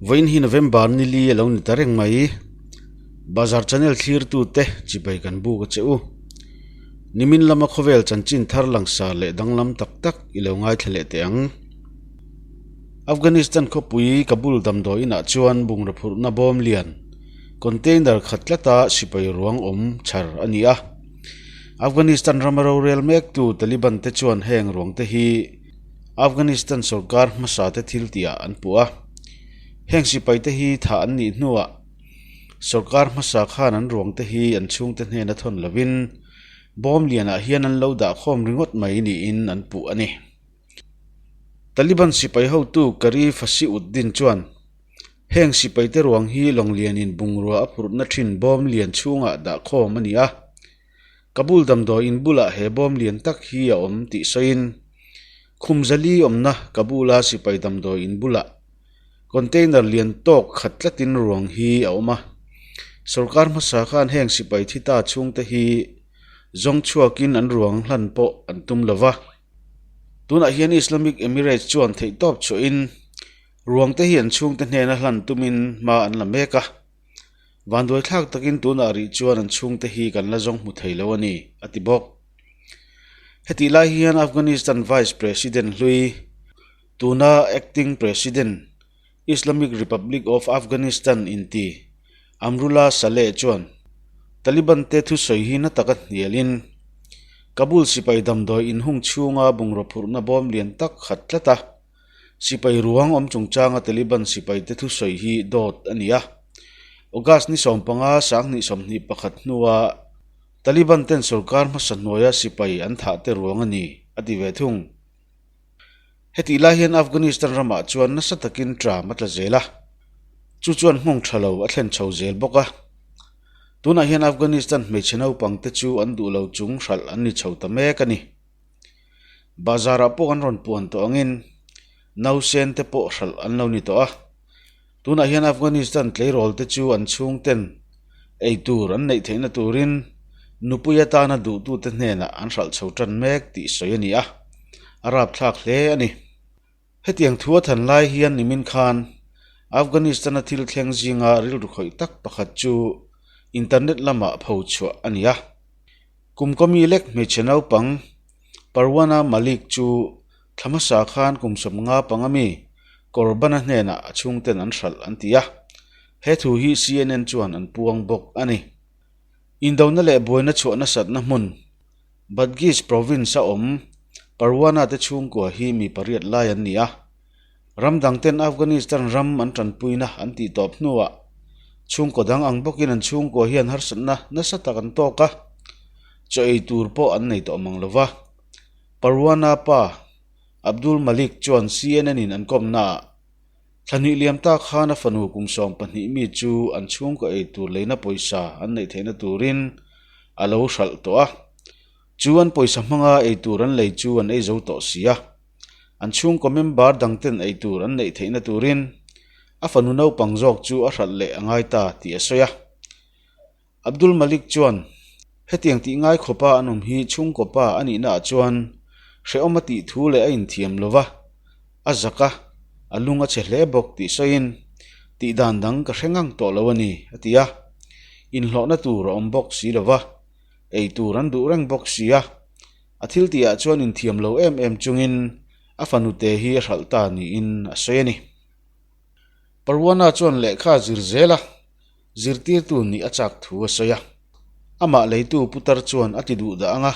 Vawiin hi November ni li a lo ni ta reng mai. Bazar channel thlirtute chibai kan buk a che u. Nimin lama khawvel chanchin thar langsar leh danglam tak tak i lo ngaithla leh teh ang. Afghanistan khawpui Kabul damdawi inah chuan bungraw phurhna bawm lian, container, khat tlata sipai ruang awm chhar a ni a. Afghanistan rama rorel mektu Taliban te chuan heng ruang te hi Afghanistan sorkar hmasa te thil tihah an puh a. Heng sipai te hi thah an nih hnuah sorkar hmasa khan an ruang te hi an chhungte hnena thawn lovin bawm lianah hian an lo dahkhawm ringawt mai niin an puh a ni. Taliban sipai hotu Qari Fasiuddin chuan heng sipaite ruang hi lawnglianin bungrua a phurhna thin bawm lian chhungah dahkhawm a ni a. Kabul damdawi in bulah he bawm lian tak hi a awm tih sawiin khum zali awmna Kabul-a sipai damdawi in bulah container lian tawk khat tlatin ruang hi a awm a. Sorkar hmasa khan heng sipai thi ta chhungte hi zawng chhuakin an ruang hlan pawh an tum lo va. Tunah hian Islamic Emirates chuan theihtawp chhuahin ruangte hi an chhungte hnena hlan tumin hma an la mek a. Vanduai thlak takin tunah rih chuan an chhungte hi kan la zawng hmu thei lo a ni, a ti bawk. Hetih lai hian Afghanistan Vice President hlui, tuna Acting President, Islamic Republic of Afghanistan inti Amrullah Saleh chuan Taliban te thusawi hi na taka hnialin Kabul sipai damdawi inhung chhunga bungraw phurhna bawm lian tak khat tlat a, sipai ruang awm chungchanga Taliban sipai te thusawi hi dawt a ni a. August ni 15 2021 hnua Taliban ten sorkar hmasa hnuaia sipai an thah te ruang a ni, a ti ve thung. Hetih lai hian Afghanistan ramah chuan nasa takin tram a tla zel a, chu chuan nghawng tha lo a thlen chho zel bawk a. Tunah hian Afghanistan hmeichhe naupang te chu an duh lo chung hralh an ni chho ta mek a ni. Bazarah pawh an rawn puan tawh angin nausen te pawh hralh an lo ni tawh a. Tunah hian Afghanistan tleirawl te chu an chhungten ei tur an neih theihna turin nupui atana duhtute hnenah an hralh chho tan mek tih sawi a ni a, a rapthlak hle a ni. Hetiang thu a than lai hian nimin khan Afghanistan-a thil thleng zinga rilru khawih tak pakhat chu internet lamah pho chhuah a ni a. Kum kawmi lek hmeichhe naupang Parwana Malik chu Thla hmasa khan kum 50 panga mi Corbana hnenah a chhungten an hralh an ti a, he thu hi CNN chuan an puang bawk a ni. Indona leh buaina chhuah nasatna hmun Badghis province-a awm Parwana te chhungkua hi mi pariat lai an ni a, ram dangten Afghanistan ram an tanpuina an tih tawp hnuah chhungkaw dang ang bawkin an chhungkua hian harsatna nasa tak an tawk a, chaw ei tur pawh an nei tawh mang lova. Parwana pa Abdul Malik chuan CNN-in an kawmnaah, Thla hnih liam tak khan a fanu kum 12 mi chu an chhungkaw ei tur leina pawisa an neih theihna turin a lo hralh tawh a. Chu an pawisa hmanga ei tur an lei chu an ei zo tawh si a. An chhungkaw member dangten ei tur an neih theihna turin a fanu naupang zawk chu a hralh leh a ngai ta tih a sawi a. Abdul Malik chuan, Hetiang tih ngai khawpa an awm hi chhungkaw pa a nihnaah chuan hrehawm a tih thu leh a inthiam lo va, a zak a, a lung a chhe hle bawk tih sawiin, Tih dan dang ka hre ngang tawh lo a ni, a ti a. Inhlawhna tur a awm bawk si lo va, ei tur an duh reng bawk si a. A thil tihah chuan inthiam lo em em chungin a fanute hi a hralh ta niin a sawi a ni. Parwana chuan lehkha a zir zel a. Zirtirtu nih a chak thu a sawi a, amah leitu putar chuan a ti duh dah ang a,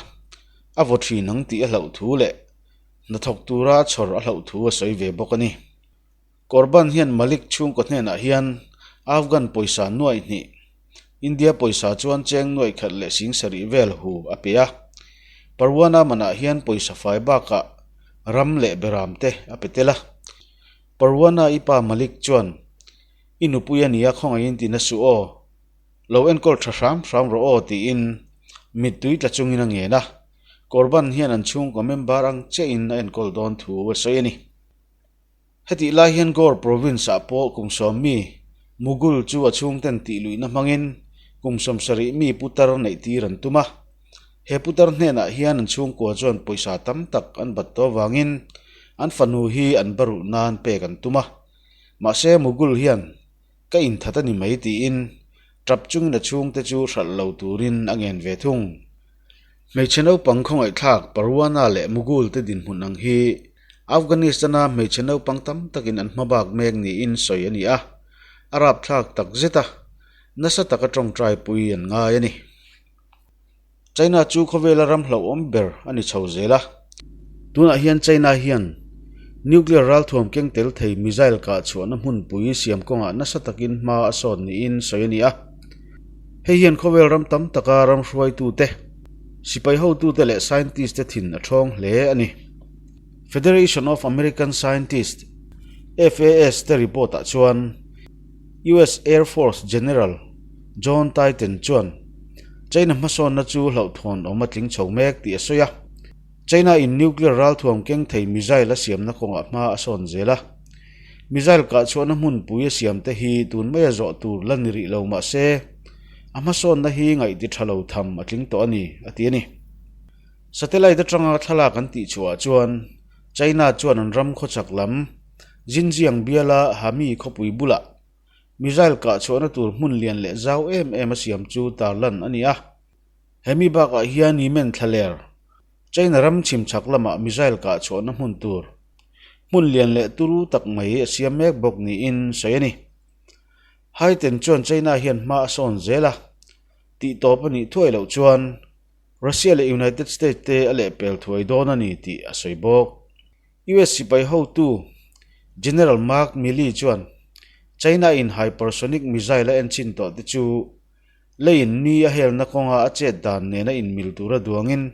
a vaw thin ang tih a hlauh thu leh hnathawk tura a chhawr a hlauh thu a sawi ve bawk a ni. Korban hian Malik chhungkaw hnenah hian Afghan pawisa nuaih hnih, India pawisa chuan cheng nuaih khat leh sing sarih vel hu a pe a. Parwana manah hian pawisa fai bakah ram leh beram te a pe tel a. Parwana i pa Malik chuan I nupui a nia khawngaihin ti na suh aw, lo enkawl tha hram hram rawh aw tiin mittui tla chungin a ngen a, Korban hian an chhungkaw member ang chiahin a enkawl dawn thu a sawi a ni. Hetih lai hian Ghor province-ah pawh kum 10 mi Mughal chu a chhungten tih luihna hmangin kum 70 mi putar neih tir an tum a, he putar hnenah hian an chhungkua chuan pawisa tam tak an bat tawh avangin an fanu hi an baruh nan pek an tum a. Mahse Mugul hian ka inthat a ni mai tiin tap chungin a chhungte chu hralh lo turin a ngen ve thung. Hmeichhe naupang khawngaihthlak Parwana leh Mugul te dinhmun ang hi Afghanistan-a hmeichhe naupang tam takin an hmabak mek niin sawi a ni a, a rapthlak tak zet a, nasa taka tawngtai pui an ngai a ni. China chu khawvela ram hlauhawm ber a ni chho zel a. Tunah hian China hian nuclear ralthuam keng tel thei missile kah chhuahna hmunpui siam kawngah nasa takin hma a sawn niin sawi a ni a. Hei hian khawvel ram tam taka ram hruaitute, sipai hotute leh scientist te thin a thawng hle a ni. Federation of American Scientists, FAS, te report ah chuan, US Air Force General John Titan chuan China hmasawnna chu hlauhthawn awm a tling chho mek tih a sawi a. China in nuclear ralthuam keng thei missile a siamna kawngah hma a sawn zel a. Missile kahchhuahna hmunpui a siamte hi tun maia zawh tur la ni rih lo mah se, a hmasawnna hi ngaihti tha lo tham a tling tawh a ni, a ti a ni. Satellite atanga thlalak an tihchhuahah chuan China chuan an ram khawchhak lam Xinjiang biala Hami khawpui bulah missile kah chhuahna tur hmun lian leh zau em em a siam chu tarlan a ni a. Hemi bakah hian Yemen thlaler, China ram chhimchhak lamah missile kah chhuahna hmun tur hmun lian leh turu tak mai a siam mek bawk niin sawi a ni. Haiten chuan China hian hma a sawn zel a, tihtawp a nih thuai loh chuan Russia leh United States te a lehpel thuai dawn a ni tih a sawi bawk. US sipai hotu General Mark Milley chuan China-in hypersonic missile a enchhin tawh te chu leiin ni a helna kawnga a chet dan nena inmil tura duangin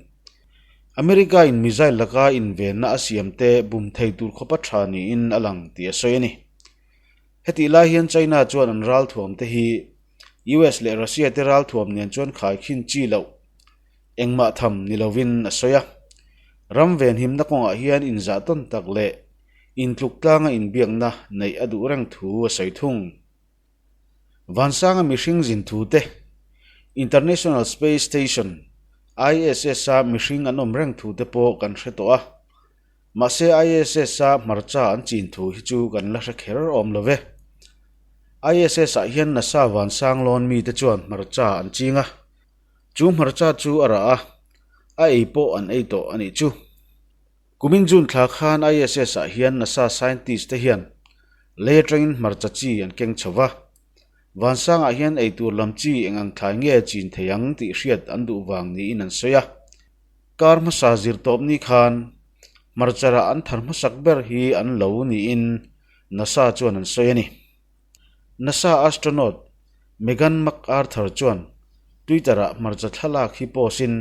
America-in missile laka invenna a siam te bum thei tur khawpa tha niin a lang tih a sawi a ni. Hetih lai hian China chuan an ralthuam te hi US leh Russia te ralthuam nen chuan khaikhin chi loh Engmah tham ni lovin a sawi a. Ram venhimna kawngah hian inzah tawn tak leh intluk tlanga inbiakna neih a duh reng thu a sawi thung. Vansanga mihring zin thu te, International Space Station, ISS-a mihring an awm reng thu te pawh kan hre tawh a. Mahse ISS-a hmarcha an chin thu hi chu kan la hre kher awm lo ve. ISS-ah hian NASA vansang lawn mite chuan hmarcha an ching a. Chu hmarcha chu a rah a, a ei pawh an ei tawh a nih chu. Kumin June thla khan ISS ah hian NASA scientist te hian lei atangin hmarcha chi an keng chho va. Vansangah hian ei tur lam chi eng ang thlai nge chin thei ang tih hriat an duh vang niin an sawi a. Kar hmasa zir tawp ni khan hmarcha rah an thar hmasak ber hi an lo niin NASA chuan an sawi a ni. NASA astronaut Megan McArthur chuan Twitter-ah hmarcha thlalak hi post-in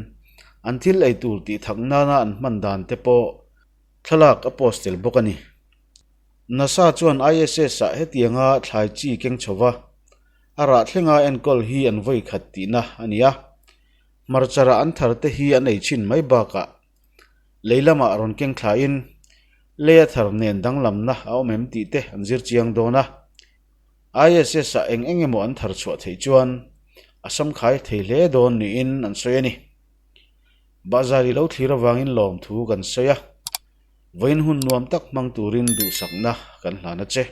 an thil ei tur tih thak nana an hman dan te pawh thlalak a post tel bawk a ni. NASA chuan ISS-ah hetianga thlai chi keng chho va, a rah thlenga enkawl hi an vawi khat tihna a ni a. Hmarcha rah an thar te hi an ei chhin mai bakah lei lamah rawn keng thlain lei a thar nen danglamna a awm em tih te an zir chiang dawn a. ISS-ah eng eng emaw an thar chhuah theih chuan a samkhai thei hle dawn niin an sawi a ni. Bahzar i lo thlir avangin lawmthu kan sawi a, vawiin hun nuam tak hmang turin duhsakna kan hlan a che.